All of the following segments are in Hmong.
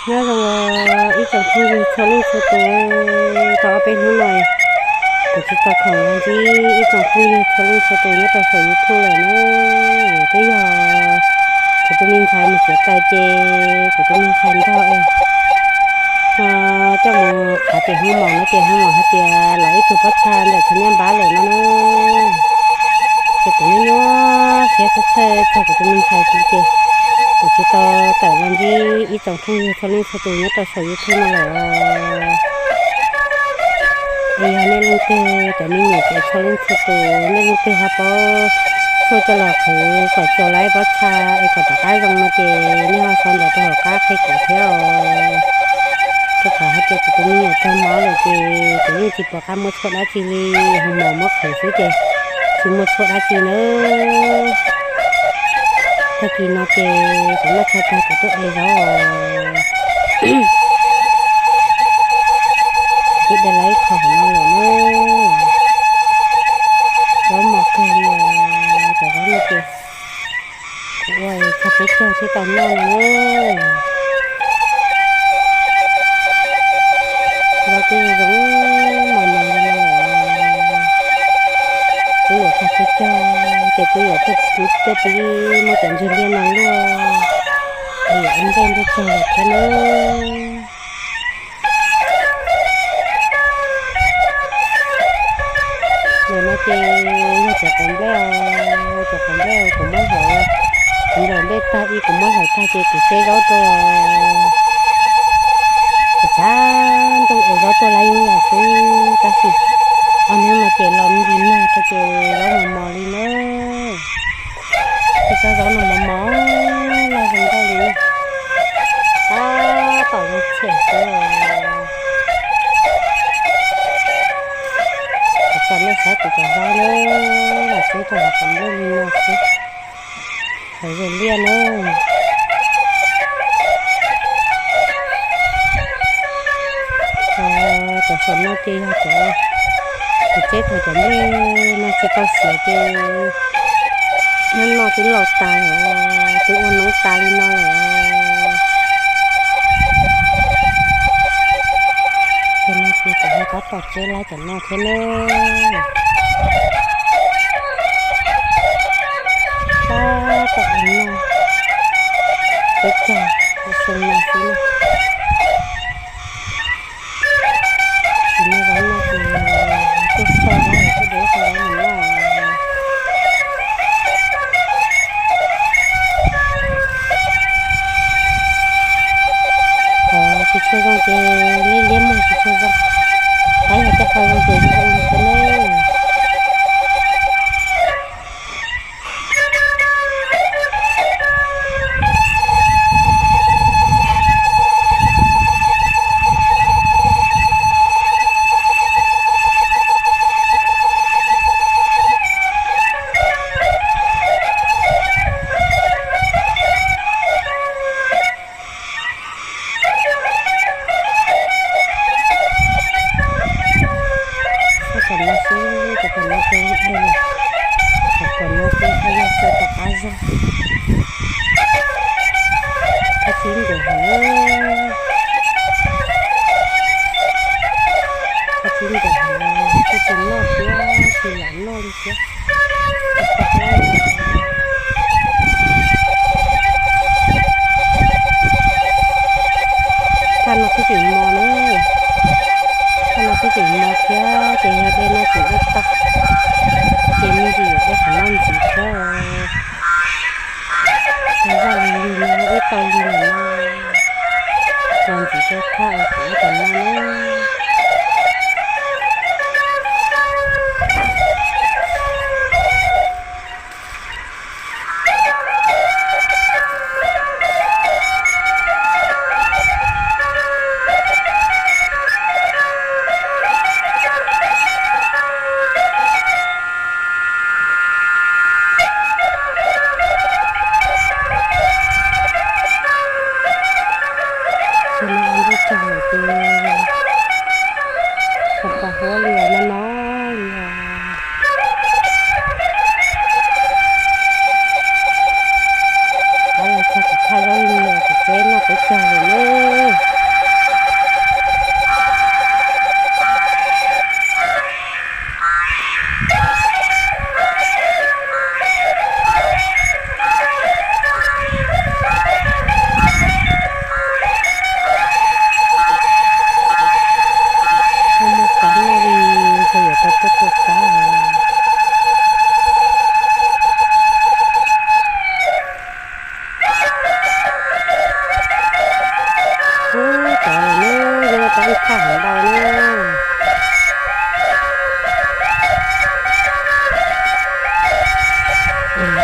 Nyob zoo ib tsoom phooj ywg txhua leej txhua tus, tau ob peb hnub no kuv tsis tau khoom los ntsib ib tsoom phooj ywg txhua leej txhua tus nyob rau saum YouTube lawm na. Twb yog kuv tus me ntxhais mus txiav taws ces kuv tus me ntxhais nrog coj mus qhav tim hoob mos no ces hoob mos hais tias los ib tug pob txha ntawm txiv niaj npab lawm no na. Ces kuv nyuaj nyuaj siab txhawj txhawj txog kuv tus me ntxhais xwb ces kuv tsis tau tawm los ntsib ib tsoom phooj ywg txhua leej txhua tus nyob rau saum YouTube no lawm. Es yog nej leej twg cov me nyuam ces txhua leej txhua tus nej leej twg ho paub tshuaj coj los qhwv kom txaus lawm pob txha es kom rov qab zoo no ces nej ho sau ntawv rau hauv qab qhia kuv thiab os. Rau qhov hais tias kuv tus me nyuam raug mob lawm ces kuv yeej tsis pom qab muaj tshuaj dab tsi li, hoob mos muab qhwv xwb ces tsis muaj tshuaj dab tsi nawb. Tag kis no ces kuv noj tshais tag kuv tuaj de zaub os. Twb de lawm ib qho hauv no lawm na. Zaub mos kawg li os, cov zaub no ces kuv ua txog peb caug thiaj tau noj no na. Zaub twb zoo mos mos li no lawm. Twb yuav txog peb caug ces twb yuav tuaj pib muab cov ntsuag liaj no luaj es yuav ua npej ntuj tsaug lawm thiab nawb. Ntawm no ces yog cov quav nplej os, cov quav nplej kuv muab hlawv, kuv nplaum nplej tag ib kuv muab hlawv tag ces kuv tseb zaub rau. Kuv tshav ntuj es zaub tuaj lab yeeb yam xwb tab sis ob hnub no ces los nti nag rau ces zaub mos mos li na. Ces tsob zaub no mos mos loj zoo nkauj li na. Tab tom zoo tshem xwb. Kuv tsom nej saib kuv cov zaub na, los tseb rau hauv quav nplej li no xwb. Hauv zes liaj na. Cov saum no ces yog cov kuv tseb thaum cov nplej no tsis tau siav ces nyob no twb laus tas lawm, twb ua noob tas li no lawm. Ces no ces kuv ho tab tom tseb lawm cov no thiab na. Tab tom ua noj peb caug xyoo no xwb na. Tsis muaj zaub noj ces tuaj xauj zaub es tuaj de qho zaub mus noj. Qhov tsis tshua zoo ces liab liab muag tsis tshua zoo, tab yog tej qho zoo ces zoo li thiab nawb. Cov no xwb, cov no ces dej lawm, cov no ces ho yog cua tom qab zog. Qab tsib ntev heev, qab tsib ntev heev, kuj tsis noj thiab, tsis lam noj li thiab. Thaj no twb tseem mos na, thaj no twb tseem mos thiab ces yog dej no tseem dej tag ces me ntsis yuav dej qhov no ntxiv thiab. Ces zaj li li no ib tau li no los ntxiv rau thaj uas kuv ua tom no na. Ces no ua npej tag lawm ces pos pos huab li no no li os. Qab los txog kuv thaj zaub li los kuv tseb noj peb caug lawm nawb. Ib thaj heev ntau na.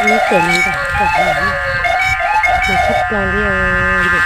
Ib tes no nram kom no, mas tshaj plaws li os.